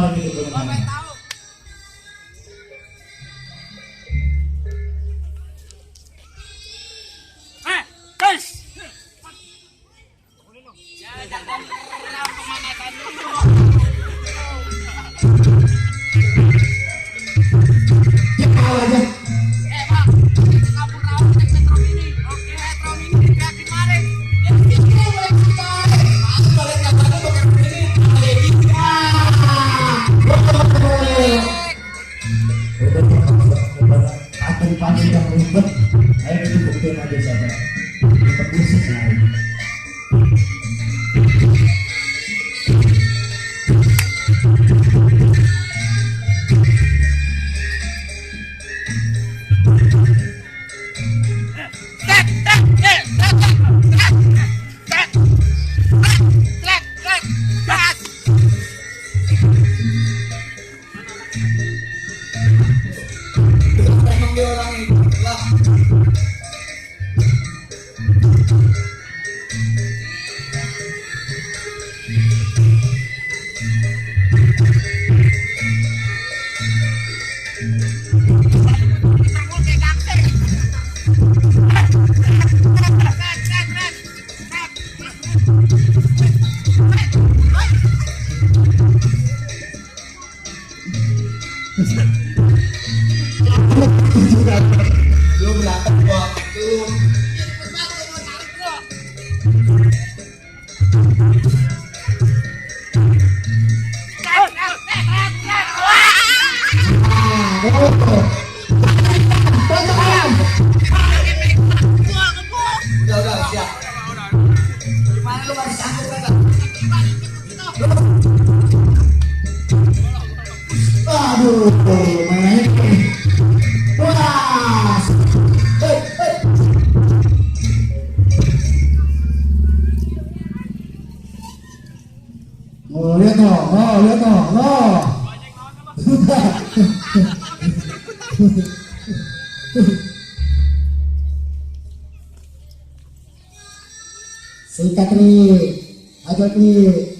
Kapan itu kemenangan? Sikat nih, ajak nih.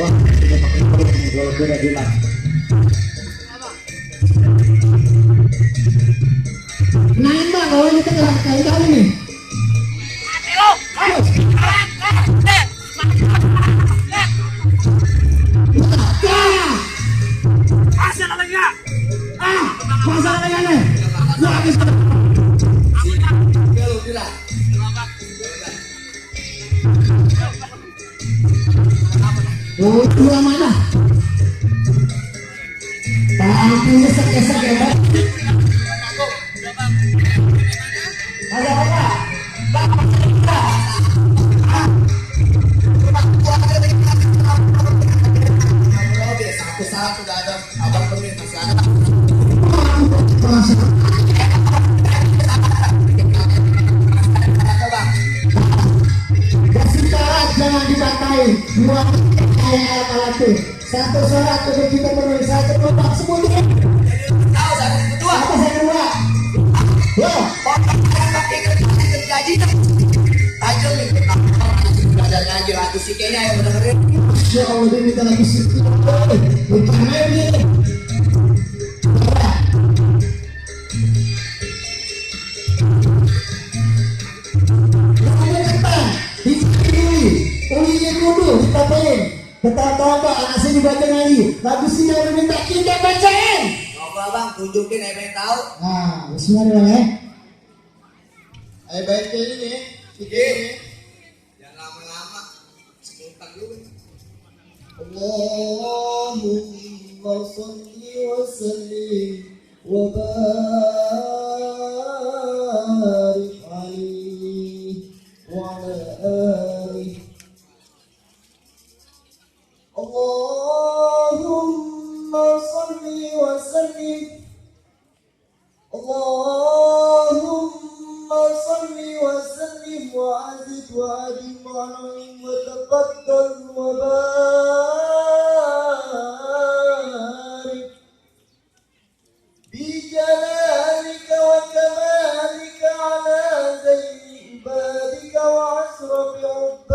Wah, kita pakai kalau beda bilang. Nambah kalau ini tengah kali kali nih. Masalah lagi nih. Gua habis. Oh, dua mana? Tapi esek-esek ya, Pak. Ada apa? Satu saat sudah ada abang pemin masih ada. Jangan dipakai dua alat satu syarat untuk kita menulis satu kelompok semuanya. Tahu satu kedua apa saya kedua? Loh, gaji tajam nih. Belajar ngaji lagu sih kayaknya yang bener-bener. Ya Allah, dia minta lagi sih. Gimana ini? Ulinya dulu ditapain. Betapa anak saya dibaca lagi. Lagu sih yang minta kita bacain. Coba bang, tunjukin yang pengen tahu. Nah, bismillah ya. Ayo baik kayak ini ya. Jangan lama-lama. Sebentar dulu. Allahumma salli wa sallim wa barik alaihi wa ala alihi. Allahumma salli wa sallim. Allahumma salli wa sallim وسلم وعزز وأدم وأنعم وتقبل وبارك بجلالك وكمالك على زين عبادك وأشرف عبادك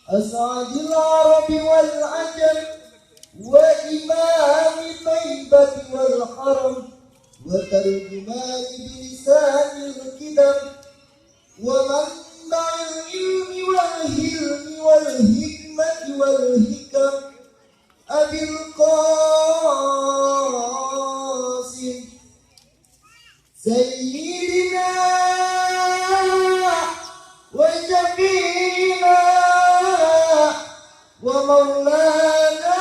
أسعد العرب والعجم وإمام طيبة والحرم وترجمان بلسان الكدم ومنبع العلم والهلم والحكمة والحكم أبي القاسم سيدنا وشفينا ومولانا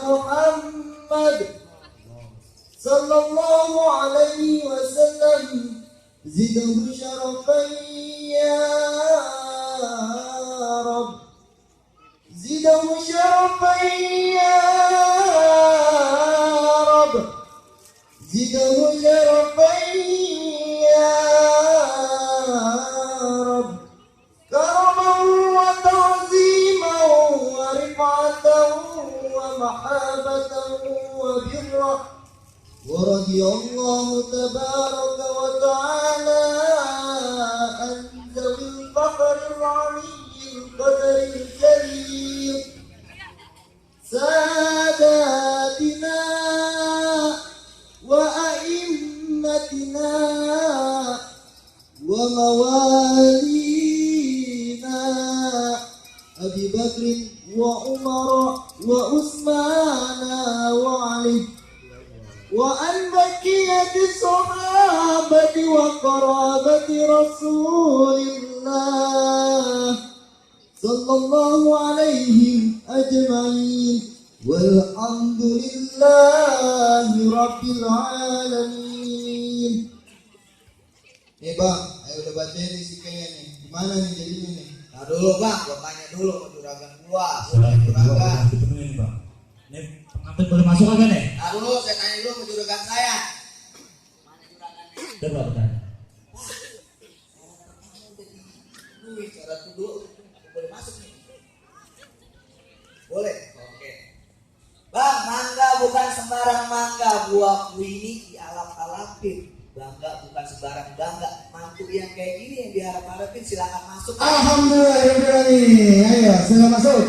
محمد صلى الله عليه وسلم زده شرفا يا رب زده شرفا يا رب زده شرفا يا رب كرما وتعظيما ورفعة ومحابة وبرا ورضي الله تبارك وتعالى عن ذوي الفخر العلي القدر الكريم ساداتنا وأئمتنا وموالينا أبي بكر وعمر وعثمان وعلي وأن بقية الصحابة وقرابة رسول الله صلى الله عليهم أجمعين والحمد لله رب العالمين. Bang, ayo udah bacain nih si kayaknya nih. Gimana nih jadinya nih? Nah dulu bang, gua tanya dulu mau juragan gua. Juragan. Dipenuhin bang. Ini pengantin boleh masuk aja nih. Nah dulu saya tanya dulu mau juragan saya. Mana juragannya? Coba bertanya. Duit, syarat dulu boleh masuk nih. Boleh? Oke. Bang, mangga bukan sembarang mangga. Buah ini dialap-alapin. Bangga bukan sembarang bangga. Mantu yang kayak gini yang diharap-harapin silakan masuk. Alhamdulillah, ya udah nih. Ayo, silakan masuk.